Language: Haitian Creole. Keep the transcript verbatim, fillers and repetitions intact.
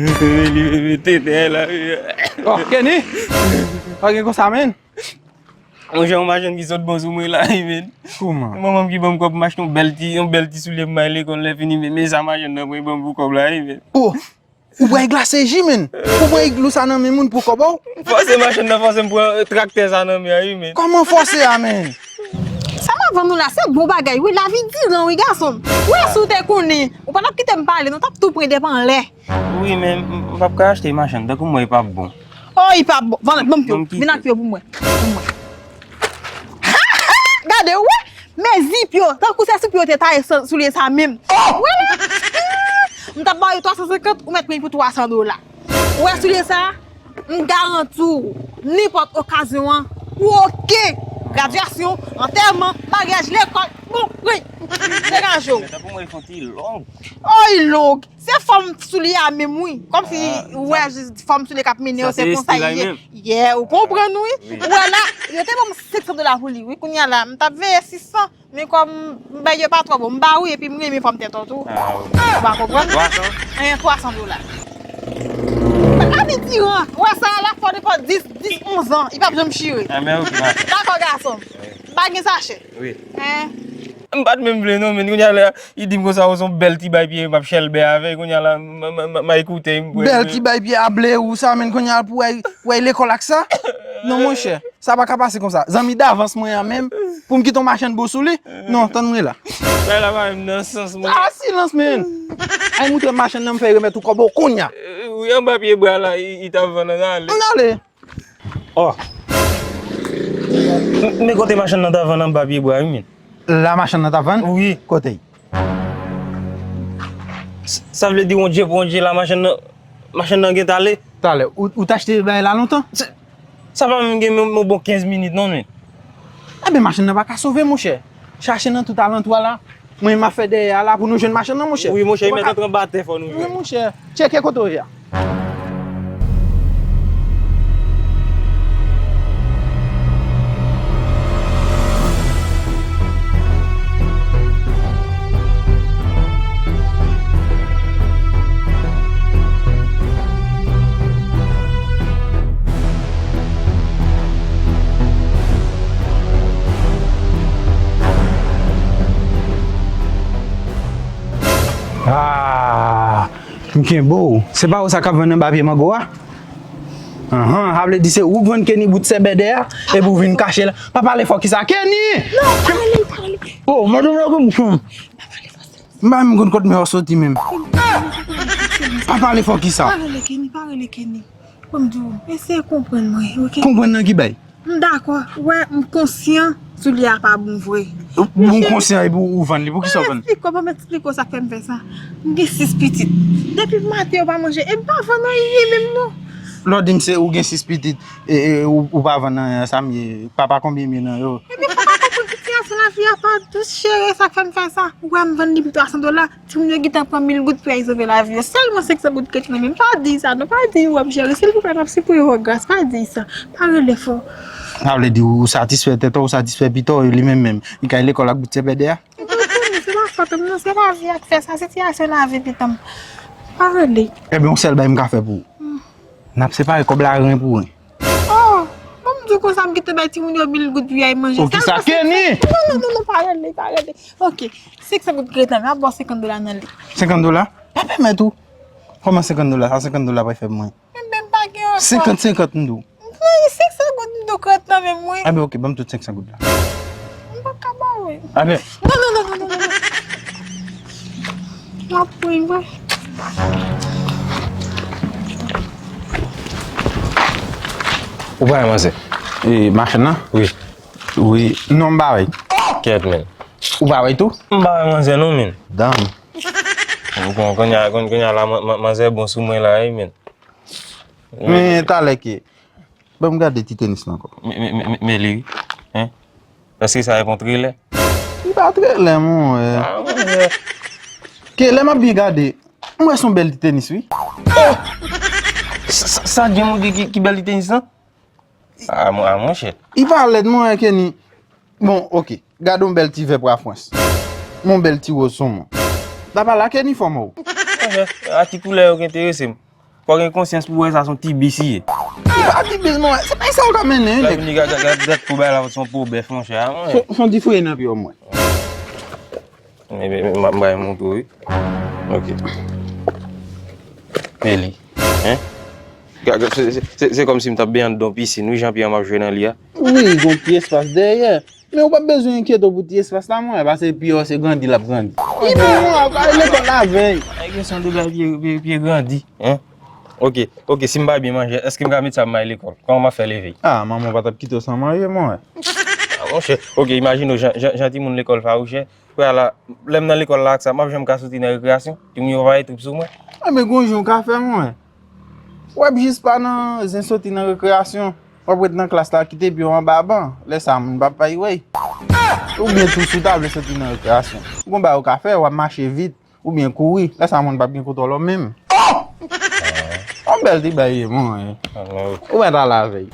Li mete dèyè la, wi. Oh, Kenny! Pa gen konsa, menn. Monchè, yon machann ki sot bon sou mwen la, wi, menn. Kouman? Manman m ki ban m kòb m achte yon bèl ti, yon bèl ti soulye pou m al lekòl lè fini, men, men sa machann nan pran ban m pou kòb la, wi, menn. Oh! Ou pran iglase ji, menn. Ou pran iglou sa nan men moun pou kòb ou? Fòse machann nan fòse m pran traktè sa nan men an, wi, menn. Kòman fòse a, menn? Sa m ap vann ou la, se bon bagay, wi, lavi diran, wi, gason m. Ou wè si w te konnen, ou pa t ap kite m pale, non, w t ap tou pran depi anlè. Wi, men m, m p ap ka achte machann, tankou m wè li p ap bon. Oh, li p ap bon. Vann, ban m pye w. Ban m kite. Vin ak pye w pou mwen. Pou mwen. Gade, ou wè? Men zip yo, tankou se sou pye w te taye sa, soulye sa menm. Ou wè la? M t ap ba w yo twa san senkant, ou mèt pran l pou twa san dola. Ou wè soulye sa? M garanti w, nenpòt okazyon an, ou oke. Gradyasyon, antèman, maryaj, lekòl, bon, wi. Degaje w. Men tankou m wè fon ti long. Oh, li long. Se fòm soulye a menm, wi. Kòmsi, ah, ou wè, sa, jis fòm soulye k ap mennen yo, se konsa li ye. Yeah, ou konprann, wi. Wi. Ou wè la, yo te ban m senk san dola pou li, wi. Kounye a la, m t ap veye sis san, men kòm m bay yo pa twò bon, m ba ou, epi m renmen fòm tèt ou tou. Ah, wi. Ou pa konprann? Twa san? Eh, twa san dola. Lavi diran, ou wè sa la, fò nenpòt dis, dis, onz an, li p ap janm chire. Ah, men oke, ma. Dakò, gason m. Wi. Pa gen sa chè. Wi. Eh. M pa t menm vle non, men kounye a la, li di m konsa, ou se yon bèl ti bay pye, m ap chèlbè avè, kounye a la, m, m, m, m, m al koute, m prè. Bèl ti bay pye a ble ou sa, men kounye a pou w al, w al lekòl ak sa? Non, monchè, sa pa ka pase konsa. Zanmi davans mwen an menm, pou m kite yon machann bon sou li? Non, tann mwen la. Sa la pa menm nan sans mwen. Ah, silans, men. Al montre m machann nan, m fè remèt ou kòb ou kounye a. Eh, wi, anba pye bwa la, li, li t ap vann nan ale. Ann ale. Oh. M, men kote machann nan t ap vann anba pye bwa, wi, men. La machann nan t ap vann? Wi. Kote? S, sa vle di, Bondye pou Bondye, la machann nan, machann nan gentan ale? Talè. Ou, ou t achte bagay la lontan? Sa, sa pa menm gen men, men bon kenz minit, non, men. Enben, machann nan pa ka sove, monchè. Chache nan tout alantou a la. Mwen, m ap fè dèyè a la pou nou jwenn machann nan, monchè. Wi, monchè, li mèt antre anba tè, fò nou jwenn. Wi, monchè. Tcheke kote w ye a. Ah, m kenbe w. Se pa ou sa k ap vann anba pye mango a? Anhan, sa vle di se ou k vann Kenny bout sèbèdè a, epi w vin kache la. Pa pale fò ki sa, Kenny! Non, pa rele, pa rele. Oh, madanm la konn fanm. Pa pale fò. M pa menm konn kot men w soti menm. Pa pale fò ki sa. Pa rele Kenny, pa rele Kenny. Bon, m di w, eseye konprann mwen, oke? Konprann nan ki bay? M dakò, wè, m konsyan soulye a pa bon vre. Ou, ou konsyan epi ou vann li, poukisa w vann? Ban m eksplike w, ban m eksplike w sa k fè m fè sa. M gen sis pitit. Depi maten yo pa manje, e m pa vann anyen menm non. Lè w di m se ou gen sis pitit, e, e ou, ou pa vann anyen, sa m ye, papa konbyen m ye nan yo? Ebyen, papa konprann sitiyasyon lavi a pa dous, cheri, sa k fè m fè sa. Ou wè m vann li pou twa san dola. Timoun yo gentan pran mil goud pou y al sove lavi yo. Sèlman senk san goud k ret nan men m. Pa di sa non, pa di w ap jere. Silvouplè, n ap sipliye w an gras, pa di sa. Pa rele fò. Sa vle di ou satisfè tèt ou, ou satisfè pita w, li menm menm, li k al lekòl ak bout sèbèdè a? Ou pa konnen, se pa fòt ou non, se lavi a k fè sa, sitiyasyon lavi, pita m. Pa rele. Ebyen, yon sèl bagay m ka fè pou ou. Hmm. N ap separe kòb la ren pou ren. Oh, bon, m di w konsa, m gentan bay timoun yo mil goud pou y al manje. Oh, kisa, Kenny? Non, non, non, non, pa rele, pa rele. Oke, senk san goud k ret nan men, m ap ba w senkant dola nan li. Senkant dola? Pa pèmèt ou. Kòman senkant dola? Sa senkant dola pral fè pou mwen? Mwen menm pa gen ankò. Senkant senkant, m di w. Wi, senk san goud m di w k ret nan men m, wi. Enben, oke, ban m tout senk san goud la. M pa ka ba w. Enben. Non, non, non, non, non, non. M ap pran, wi. Ou pa wè manzè? E, machann nan? Wi. Wi. Non, m pa wè. Kèt, men. Ou pa wè tou? M pa wè manzè non, men. Dam. Bon, kounye a, kounye a la, man-, man-, manzè bon sou mwen la, wi, men. Men talè ke. Ban m gade ti tenis la ankò. Men, men, men, men, men li, wi. Hein? Èske sa e pa yon trelè? Li pa trelè, mon, eh. Ah, mon, eh. Ke lè m ap byen gade, m wè se yon bèl ti tenis, wi. Oh! Sa, sa, sa gen moun ki, ki, ki bèl ti tenis lan? Ah, mon, ah, monchè. Li pa lèd, mon, eh, Kenny. Bon, oke. Gade yon bèl ti vè pwa Frans. Yon bèl ti woz sonmon. Dapal la, Kenny, fò m wè w. Monchè, a ki koulè yo ki enterese m? Fò w gen konsyans pou w wè sa se yon ti bis li ye. Li pa ti bis, monchè. Se pa sa w ka mennen, nèg. Gad, gad, gad, gad kou bagay la se yon po bèf, monchè, a, monchè. Fò, fò w di fouye nan pye w, mwen. Men, men, men, m ap bay montre w, wi. Ok. Men li. Hein? Gad, gad, se, se, se, se kòmsi m t ap benyen anndan yon pisin, wi, jan pye m ap jwe nan li a. Wi, gon ti espas dèyè. Men ou p ap bezwen enkyete w pou ti espas la, monchè, paske pye w se grandi l ap grandi. Li menm, monchè, w ka al lekòl lavèy. Ay, kesyon de bay pye, pye, pye grandi, hein? Ok, ok, si m pa byen manje, èske m ka met sa pou m al lekòl? Kòman m ap fè leve? Ah, manman w pa t ap kite w san manje, monchè. Ah, monchè, ok, imajine w jan, jan, jan timoun lekòl fawouchè. Kounye a la, lè m nan lekòl la ak sa, m ap janm ka soti nan rekreyasyon? Timoun yo pa fè trip sou mwen? Ah, men gon jan w ka fè, monchè. W ap jis pa nan zen soti nan rekreyasyon. W ap ret nan klas la, kite pye w anba ban. Lè sa a, moun p ap bay wèy. Oubyen tou, si w ta vle soti nan rekreyasyon, gon bagay ou ka fè, w ap mache vit, oubyen kouri. Lè sa a, moun p ap gen kontwòl ou menm. Yon bèl ti bagay, monchè. Ou mèt al avè l.